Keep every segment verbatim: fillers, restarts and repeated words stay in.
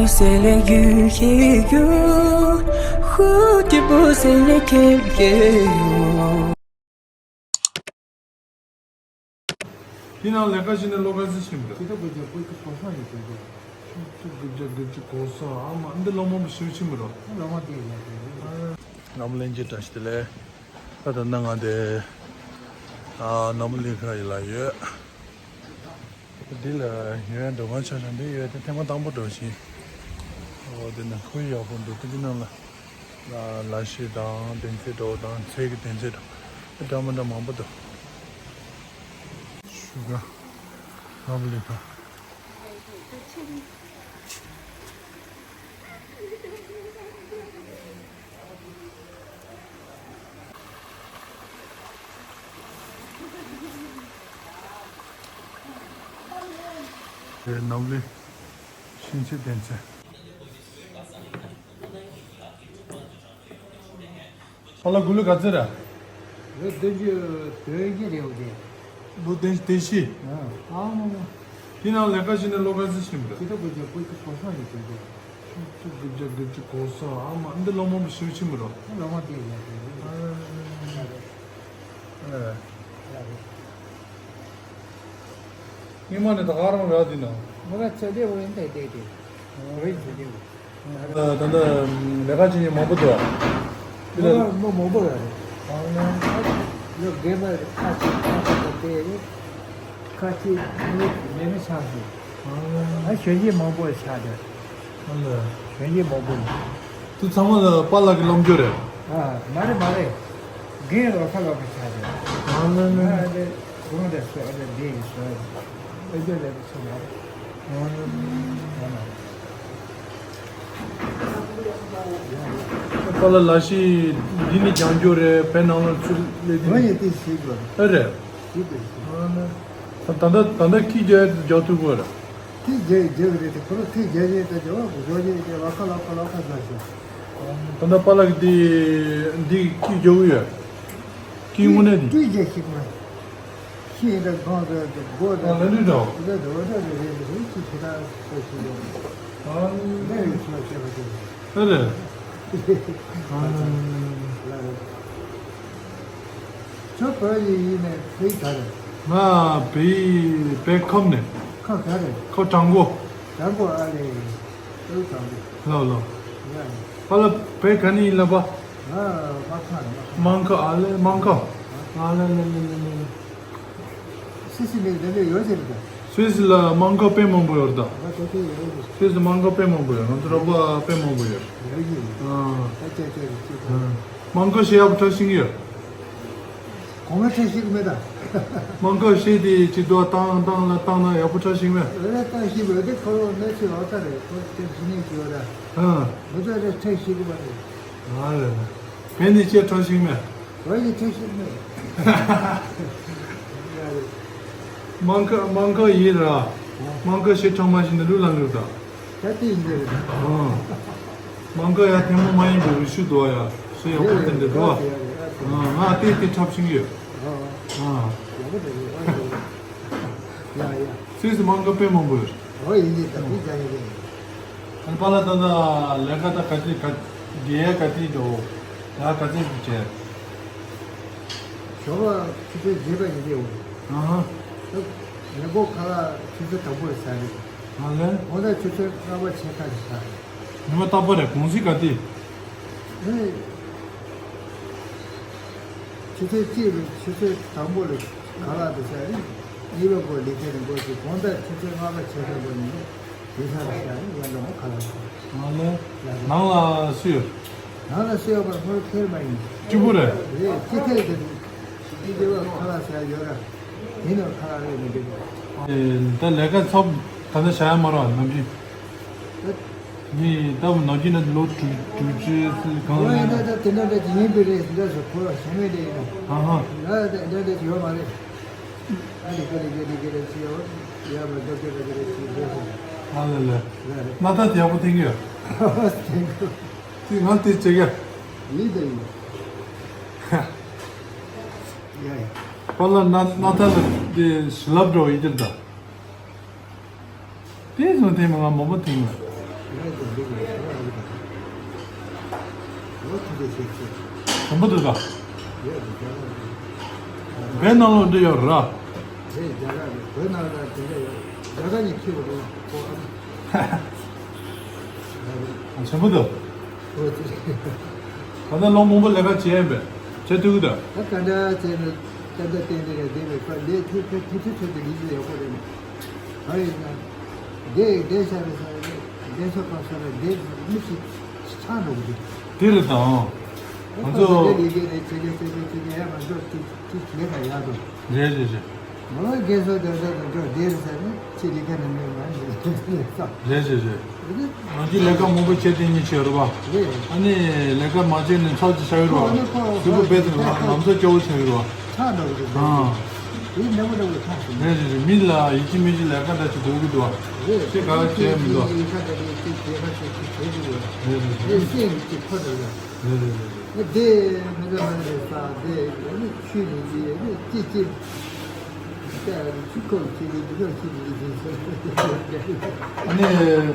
C'est les yeux qui jouent, who tu peux, c'est les quels que དེ་ནང་ལས་ཀ་བྱས་ནས་ལོ་ག་ཚོད་ཕྱིན་པ་རེད། ཆིག་སྟོང་དགུ་བརྒྱ་དགུ་བཅུ་གོ་གསུམ་ཡིན་ཟེར་གྱི། ཆིག་སྟོང་དགུ་བརྒྱ་དགུ་བཅུ་གོ་གསུམ། ཨ་མ་འདི་ལོ་མང་པོ་ཞེ་པོ་ཕྱིན་པ་རེད། ལོ་མང་དེ་ཡིན་ཟེར་གྱི། རྣམ་གླིང་གི་བཀྲ་ཤིས་བདེ་ལེགས། ད་ལྟ་ན་ང་དེ་ཨ་ནོར་བུ་གླིང་ཁ་ཡི་ལ་ཡོད། འདི་ལ་ཡོད་འགྲོ་གང་ཆ་ཆ་འདི་ཡོད་དེ་ཐེངས་མ་དང་པོ་འགྲོ་ཞིང་། འོ་དེ་ནི་ཁོའི་ཡག་པོ་འདུག་དེ་འདི་ནང་ལ་ལ་ལ་ཤི་དང་དེ་ཚེ་འགྲོ་དང་ཚེ་གི་དེ་ཚེ་འགྲོ་དེ་འདྲ་མི་འདྲ་མང་པོ་འདུག་ཤུ་ག་ལབ་ལེ་ད། རྣམ་གླིང་ཤིང་ཆེ་གདན་ཚན། ཨ་ལ་དགུ་ལོ་ག་ཚོད་ར། ལོ་བདུན་ཅུ་དོན་བཞི་རེད་འོ་དེ། ལོ་བདུན་བདུན་བཞི། ཨ་མ་མ། དེ་ནང་ལས་ཀ་བྱས་ནས་ལོ་ག་ཚོད་ཕྱིན་པ་རེད། ཆིག་སྟོང་དགུ་བརྒྱ་དགུ་བཅུ་གོ་གསུམ་ཡིན་ཟེར་གྱི། ཆིག་སྟོང་དགུ་བརྒྱ་དགུ་བཅུ་གོ་གསུམ། ཨ་མ་འདི་ལོ་མང་པོ་ཞེ་པོ་ཕྱིན་པ་རེད། ལོ་མང་དེ་ཡིན་ཟེར་གྱི། ཨ་རེད། སྔོན་མ་ནས་ད་ག་རང་རག་འདི་ན། མོ་ར་ཚེ་དེ་འོ་ཡིན་ཏེ་དེ་དེ། འོ་ཡིན་ཚེ་དེ་འོ། ད་ལྟ་ལས་ཀ་བྱེད་མཁན་མང་པོ་འདུག་ཨ། འདི་ལ་མོ་མོ་མང་པོ་ཡོད་རེད། ཨ་ལོ་རྒན་པ་ཁ་ཅིག་ཁ་ཅིག་དེ་ཁ་ཅིག་མི་མི་མི་ཆགས་སོང་། ཨ་གཞོན་སྐྱེས་མང་པོ་ཆགས་འདུག་ཨ་ལ། གཞོན་སྐྱེས་མང་པོ་ཡིན། དུ་ཚང་མ་ལ་པཱ་ལགས་ཀྱི་སློབ་སྦྱོང་རེད། ཨ་མ་རེད་མ་རེད། རྒན་ལོ་ཁ་ལོ་ཁ་ཆགས་འདུག་ཨ་ལ་ལ། ཨ་ལ་དགོང་དག་སོ་ཨ་ལ་འདི་ཡིན་སོ། ཨ་ལ་ལ་སོ་མ་རེད། ཨ་ལ་ལ། པཱ་ལགས་ལ་ཤི་འདི་ནི་རྒྱང་སྐྱོད་རེད། བོད་ནང་ལ་ཚུར་སླེབས་དུས། ང་ཡི་དེ་ཞིག་ལ། ཨ་རེད། ཞིག་ལ་ཞིག་ཨ་ལ། ད་ད་ད་ད་ལྟ་ཁྱི་རྒྱག་རྒྱག་ཐུབ་གོ་ར། ཁྱི་རྒྱག་རྒྱག་རེད་དེ་ཁོ་རང་ཁྱི་རྒྱག་རྒྱག་དེ་རྒྱག་བ་གོ་རྒྱག་རྒྱག་ལ་ཁ་ལ་ཁ་ལ་ཁ་ཟ་ཤག་ད་ལྟ་པཱ་ལགས་འདི་འདི་ཁྱི་རྒྱག་གི་ཡོད། ཁྱི་དངོས་གནས་འདི། ཁྱི་རྒྱག་ཤིག་མ། ཤི་ཡིན་ད་གང་ཟེར་དུ་སྒོ་ཨ་ལ་ལུས་འདྲ། ད་འདྲ་བ་འདྲ་རེད་རེད་རེད་ཅི་ཁྱི་ད་ཁོ་ཤི་ཡོད། ཨ་ནི་ཡོད་ཆོག་བྱས་པ་དེ། ཨ་རེད། ཨ་ལ་ལ་ལ་ལ། ཁྱོད་བོད་ཡིན་ཡིན་ནས་བོད་ཡིག་ག་རེད། ང་བོད་ཡིག་བོད་ཁམས་ནས། ཁ་ག་རེད། ཁོ་དྲང་པོ། དྲང་པོ་ཨ་ལེ། ཨོ་དྲང་པོ། ལོ་ལོ། ཡ་ཡ། ཨ་ལ་བོད་ག་ནས་ཡིན་ལབ་པ། ང་མ་ཁ་རེད་མ་ཁ། མང་ཁ་ཨ་ལེ་མང་ཁ། ཨ་ལེ་ལེ་ལེ་ལེ་ལེ། སི་སི་མི་འདི་འདྲ་ཡོད་ཟེར་གི། སི་སི་ལ་མང་ཁ་དཔེ་མང་པོ་ཡོད་རེད་ད། ང་དེ་དེ་ཡོད་རེད། སི་སི་མང་ཁ་དཔེ་མང་པོ་ཡོད། ང་ཚོ་རོགས་པ་དཔེ་མང་པོ་ཡོད། ཡོད་ཀྱི། ཨ། ད་ཅེ་ཅེ་རེད་ཅེ་ཅེ། ཨ། མང་ཁ་ཤེས་ཡག་པོ་ཁྲ་ཤིང་ཡོད། གོང་མ་ཁྲ་ཤིང་མེད་ད། མང་ཁ་ཤེས་དེ་ཅི་དོ་བཏང་བཏང་ལ་བཏང་ན་ཡག་པོ་ཁྲ་ཤིང་མེད། འོ་རེད་བཏང་ཤིང་མེད་དེ་ཁོ་རང་གནས་ཚུལ་འོ་ད་རེད་ཁོ་དེ་ཟི་ནས་ཤི་བ་ར། ཨ། མི་ཚོ་རེད་ཁྲ་ཤིང་གི་མ་རེད། ཨ་རེད། བན་དེ་ཁྱེད་ཁྲ་ཤིང་མེད། བོད་ཀྱི་ཁྲིད་ཤེས་མེད། མང་ཁ་མང་ཁ་ཡིན་ར། མང་ཁ་ཞེ་དྲག་མ་ཤེས་ན་ལུས་ལ་ལུས་ད། ད་དེ་ཡིན་གྱི་རེད། ཨང་། མང་ཁ་ཡ་ཐེངས་མ་མ་ཡིན་པའི་རི་ཤུ་དོ་ཡ་ཞེ་ཡག་པོ་དེ་འདྲ་འགྲོ་བ། ཨང་། ང་དེ་དེ་འཁྲབ་ཤིང་ཡོད། ཨང་། ཡག་པོ་དེ་རེད། ཡ་ཡ། སུད་སི་མང་ཁ་དཔེ་མང་པོ་ཡོད། ཨོ་ཡིན་གྱི་ད་དེ་ད་ཡིན་གྱི། ཨ་ནི་པཱ་ལགས་ད་ལྟ་ལས་ཀ་ད་ག་ཚོད་ག་རྒྱལ་ཡ་ག་ཚོད་འགྲོ། ཡ་ག་ཚོད་ཞིག་བྱས། ཞོགས་པ་ཆུ་ཚོད་བརྒྱད་པ་ཡིན་གྱི་འོ། ཨ་ཧ། ད་ཉལ་པོ་ཁ་ལག་ཆུ་ཚོད་དང་པོ་རེད་ཟ་རེད། ཨ་ལེ། འོ་ད་ཆུ་ཚོད་ལྔ་པ་ཕྱེད་ཀ་རེད་ཟ་རེད། ཉི་མ་རྟག་པར་རེད་གུང་སེང་ག་དུས། ཨེ། ཆུ་ཚོད་གཅིག་རེད་ཆུ་ཚོད་དང་པོ་རེད་ཁ་ལག་དེ་ཟ་རེད། གཉིས་པ་པོ་ལི་ཐེ་རིན་པོ་ཆེ་གོང་ད་ཆུ་ཚོད་ལྔ་པ་ཕྱེད་ཀ་པོ་ནས་ལི་ཐེ་རེད་ཟ་རེད་ཡང་འགྲོ་མོ་ཁ་ལག་ཟ་རེད། ཨ་ལེ། ནང་ལ་སུ་ཡོད། ནང་ལ་སུ་ཡོད་པར་ཁོ་ཁེར་མ་ཡིན། གཅིག་པུ་རེད། རེད་ཅི་ཐད་དེ་རེད། ཅི་དེ་བ་ཁ་ལག་ཟ་ཡོད་ར། དེ་ནས་ཁ་ལག་རེད་མི་འདུག་ཨེ། ད་ལས་ཀ་ཚོགས་ད་ལྟ་བྱ་ཡ་མ་རེད་བ་ནམ་རྒྱུན། ད་ངས་ལྟ་བུ་ནམ་རྒྱུན་ན་ལོ་དྲུག་དྲུག་ཅུ་ཙམ་གང་ལ་ཡིན་ན་ད་དེ་འདྲ་འདྲ་ཅིག་ཡིན་པའི་རེད་འདྲ་སོ་ཁོ་ལ་ཞེ་མེད་འདྲ་ཡིན་ན། ཧ་ཧ། ང་ད་འདྲ་འདྲ་ཅིག་ཡོད་མ་རེད། ཨ་ལི་ཀ་ལི་ཀ་ལི་ཀ་ལི་ཅིག་ཡོད། ཡ་མ་འདྲ་ཀ་ལི་ཀ་ལི་ཅིག་འདྲ་སོ། ཨ་ལ་ལ། ལ་རེད། ན་ད་དེ་ཡག་པོ་ཐེང་གི་ཡོད། ཐེང་གི། ཅིག་ང་དེ་བྱེད་གི། ཡིན་ད་ཡིན། ཡ་ཡ། པཱ་ལགས་ན་ན་ད་ལ་དེ་ཞི་ལབ་འགྲོ་ཡི་གྱིར་ད། དེ་ཚོ་དེ་མ་ང་མང་པོ་དེང་ལ། དྲན་པ་འདུག་ད། བོད་ནང་ལོགས་འདི་ཡོད་ར། རེད། རྒྱ་གར་རེད། བོད་ནང་ལ་དེ་འདྲ་ཡོད། རྒྱ་གར་ནས་ཁྱེར་བ་རེད། ཨ། ཆེན་པོ་འདུག་ཨོ་ཙི། ད་ལྟ་ལོ་མང་པོ་ལས་ཀ་བྱས་ཡིན་པས་བྱེད་ཐུབ་ཀྱི་འདུག་ད་ག་འདྲ་བྱས་ནས་ཏན་ཏན་ཏན་ཏན་རེད། བསྡད་པའི་སྐབས་ལས་ཐུབ་ཐུབ་ཐུབ་ཐུབ་ཐུབ་ཀྱི་ལས་ཀྱི་ཡག་པོ་རེད། གང་ཡིན་ན། བསྡད་བསྡད་ཤག་རེད་ཟེར་ནས་བསྡད་ས་གང་ས་ལ་བསྡད་མི་ཞིག་ཆགས་འགྲོ་གི་འདུག་དེ་རེད་དང་། ང་ཚོ་ལས་ཀའི་རེད། བྱེད་ཀྱི་བྱེད་ཀྱི་བྱེད་ཀྱི་ཡ་ང་ཚོ་ཅིག་ཅིག་ལས་ཀ་ཡག་འདུག་རེད་རེད་རེད། ང་རྒན་གསོ་དེ་ཚོ་དེ་ཚོ་བསྡད་རེད་ཟེར་ནས་ཁྱེད་ལས་ཀ་ནས་མེད་མ་རེད་ཟེར་ས། རེད་རེད་རེད། རེད། ང་ཚོས་ལས་ཀ་མང་པོ་བྱས་ཏེ་ཉིན་བྱས་རེད་བ། རེད། ཨ་ནི་ལས་ཀ་མ་བྱས་ནས་ཚར་གཅིག་ཆགས་ཡོད་རེད་བ། ཨ་ནི་ཁོ་དུས་བབ་རྦད་དེ་ལམ་སང་སྐྱོ་བོ་ཆགས་ཡོད་རེད་བ། ཆགས་འགྲོ་གི་རེད། ཨང་། དེ་འདྲ་བོ་འདྲ་བོ་ཆགས་སོང་། རེད་རེད་རེད། མི་ལ་ཡིད་ཆེས་མི་ཆེས་ལས་ཀ་འདྲ་ཞིག་དགོས་ཀྱི་འདུག་བ། རེད། ཁྱེད་ག་ལ་བྱས་མི་འདུག་བ། ཡིན་ཁ་འདྲ་བོ་ཅིག་བྱེད་ཁ་ཅིག་ཅིག་བྱེད་ཀྱི་ཡོད། རེད་རེད་རེད། རེད་ཤེས་ཀྱི་ཅིག་ཁོ་འདྲ་ལ། རེད་རེད་རེད། ཨ་དེ་མི་འདྲ་མི་འདྲ་ས་དེ་ཨ་ནི་ཆུ་ནི་དེ་ཨ་ནི་ཅི་ཅི། ད་ཆུ་ཁོག་ཅི་ནི་འདི་ཁོག་ཅི་ནི་དེ་ཟེར། ཨ་ནི་རྒྱ་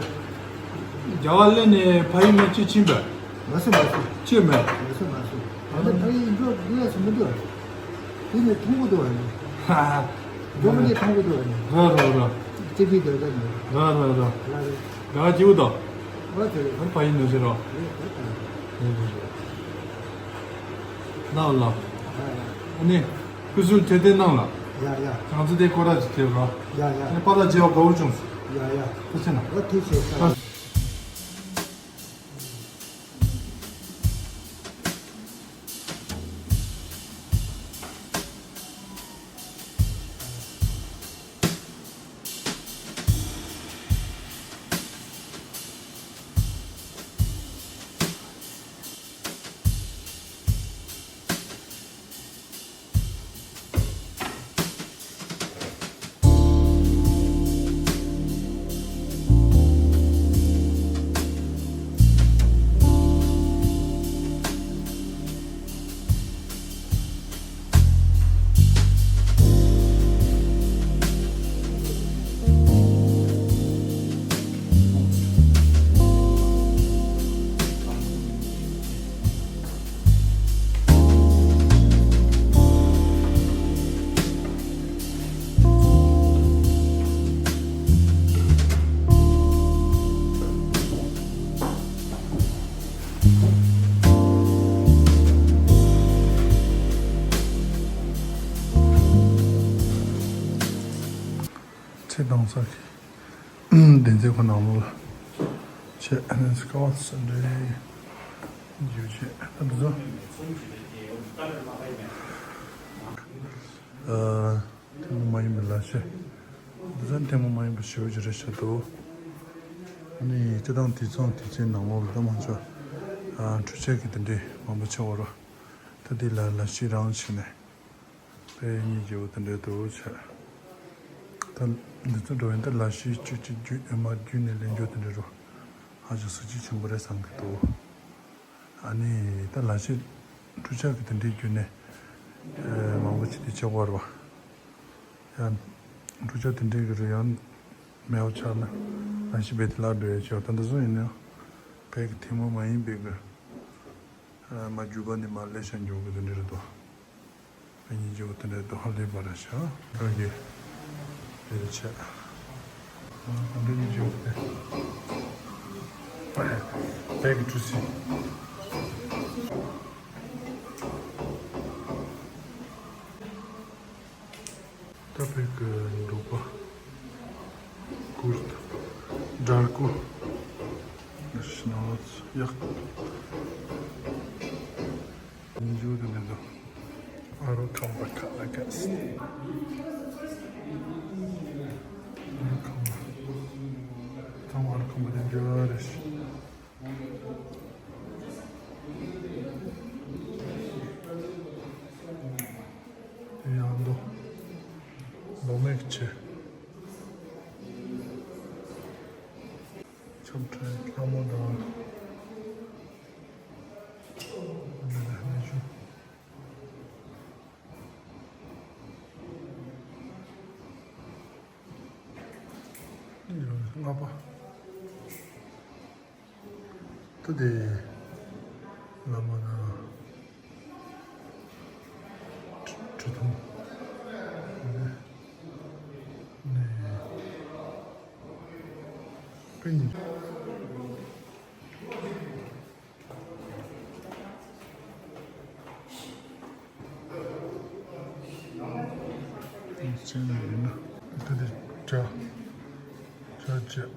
གར་ལ་ནས་ཕ་ཡུལ་ནས་ཅི་ཕྱིན་པས། མ་སོང་མ་སོང་། ཅི་མེད། མ་སོང་མ་སོང་། ད་ལྟ་ཕ་ཡུལ་འགྲོ་དགོས་ཡ་སུ་མི་འདུག་དེ་ནས་མཐོང་གི་འདུག་བ་ནི། ཧ་ཧ། འགྲོ་མི་ནས་མཐོང་གི་འདུག་བ་ནི། ར་ར་ར། ཅི་ཕི་འདོད་ད་ནི། ར་ར་ར། ལ་རེ། དགའ་སྐྱིད་པོ་དང་། ཨོ་དེ་རེད། ཕ་ཡིན་ནོ་ཟེར་རོ། རེད་རེད། ལ་ལ། ཨ་ནི། སྐུ་གཟུགས་ཐེ་ཐེ་གནང་ལ། ཡ་ཡ། ང་ཚོ་དེ་སྐོར་ར་ཅིག་ཐེབས་རོ། ཡ་ཡ། ཨ་ནི་པཱ་ལགས་མཇལ་བ་དགའ་བོ་བྱུང་སོང་། ཡ་ཡ། ཐུགས་རྗེ་གནང་། ཨོ་ཐུགས་རྗེ་ཆེ། ཚེ་དང་ས་གི་བདེན་ཚིག་ཁོ་ནང་ལོགས་ལ་བྱས། ཨ་ནི་སྐ་བ་ས་འདྲེ་རྒྱུ་བྱས། ད་འདི་ཚོ་ཨ་ཐུན་མོང་མ་ཡིན་པའི་ལག་ཤེས། འདི་ཚོ་ཐུན་མོང་མ་ཡིན་པའི་ཞེ་པོ་ཅིག་རེད་ཤག་འདུག་ཨ་ནི་སྤྱི་བཏང་དུད་ཚང་དུད་ཚན་ནང་ལོགས་ལ་ད་མང་ཆེ་བ་འཕྲུལ་ཆས་ཀྱི་དེ་འདྲའི་མང་པོ་ཆགས་པ་རེད། ད་འདི་ལ་ལག་ཤེས་རང་བྱས་ནས། དཔེ་སྙིང་རྗེ་པོ་དེ་འདྲ་འདུག་བྱས། ད་འདི་ཚོ་འགྲོ་ཡིན། ད་ལག་ཤེས་བཅུ་གཅིག་བརྒྱུད་ཨེ་མ་བརྒྱུད་ནས་ལེན་རྒྱུ་དེ་འདྲ་རུ་ཧ་ཅང་གཟི་བརྗིད་ཆེན་པོ་རེད་བསམ་གྱི་འདུག་ཨ་ནི་ད་ལག་ཤེས་འཕྲུལ་ཆས་ཀྱི་དེ་འདྲའི་བརྒྱུད་ནས་ཨེ་མང་པོ་ཅིག་དེ་ཆགས་པ་རེད་བ། ཡང་འཕྲུལ་ཆས་དེ་འདྲའི་གི་རུ་ཡང་མེད་པ་ཆགས་ན་ལག་ཤེས་རྦད་དེ་བརླག་འགྲོ་ཡ་ཆགས། ད་འདི་ཚོ་ཡིན་ན་ཡང་བོད་ཀྱི་ཐུན་མོང་མ་ཡིན་པའི་གི་ཨ་མ་རྒྱུད་པ་ནས་མར་སླེབས་བཞག་རྒྱུ་གི་དེ་འདྲ་རེད་དོ། དཔེ་སྙིང་རྗེ་པོ་དེ་འདྲ་འདུག་ཧ་ལས་པ་རེད་ཤག་ཁོང་གིས་དེ་འདྲ་བྱས། ཨ་དེ་འདྲ་སྙིང་རྗེ་པོ་དེ། བོད་ཀྱི་གྲུ་གཟིངས། ད་བོད་ཀྱི་འབྲོག་པ། གུར་དང་འདྲ་སྐུ། ནར་སྣང་ཡག་ཉིན་རྒྱུན་དུ་ནས་དང་། ཨ་རོ་ཁམས་པ་ཁ་ལ་ཁ་སི། ཨ་རོ་ཁམས་པ། ཚང་མ་ཨ་རོ་ཁམས་པ་དེ་འབྱོར་རེ་ཞིག་དེ་ཡང་མདོ། མདོ་སྨད་ཀྱི་ཆེ། ཆབ་ཁྲ་ལྷ་མོ་དང་། འདི་ལ་གནས་ཆུང་། ལྔ་པ། དེ་བླ་མ་དང་ཁྲི་ཁྲི་སྟོང་ནས་པེ་ཉིན། ཅན་ཡིན་ན། ད་དེ་བྱ། བྱ་བྱེད།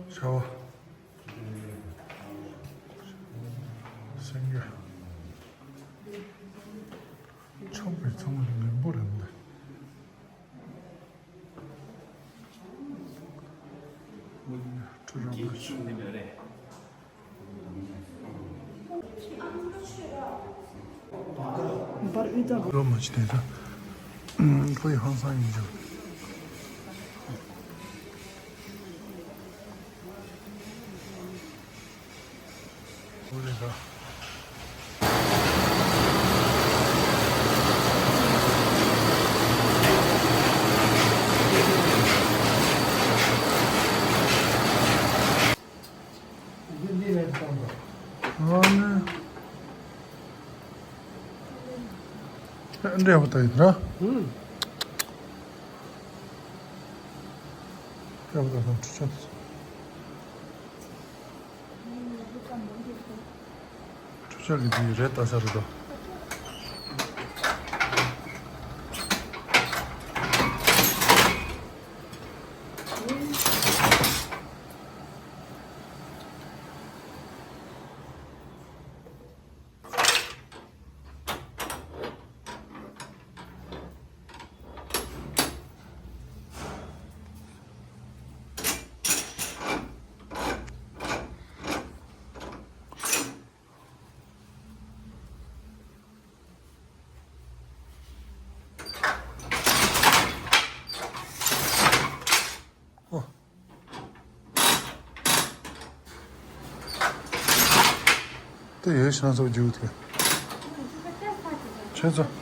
བྱ་བ། སེང་གེ། ཕྱོགས་པའི་ཚང་མ་ལེན་པོ་རེད་འདི། ཁྲི་རབས་པ་ཞིག་བར་ཨུ་ད་རོ་མ་ཅི་དེ་ད། ཁོ་ཡི་ཧང་སང་ཡིན་ཅང་། ཨོ་ལེ་ད། ཨ་ནི། འདྲེ་བ་ད་ཡིན་ན། ཧུམ། འདྲེ་བ་ད་དང་ཁྲུ་ཆ། ཁྲུ་ཆ་གི་དེ་རེད་ད་ས་རེད་དོ། ཨོ། དེ་ཡོད་ཤང་སོགས་རྒྱུག་ཐལ། ཁྱེད་ཚོ།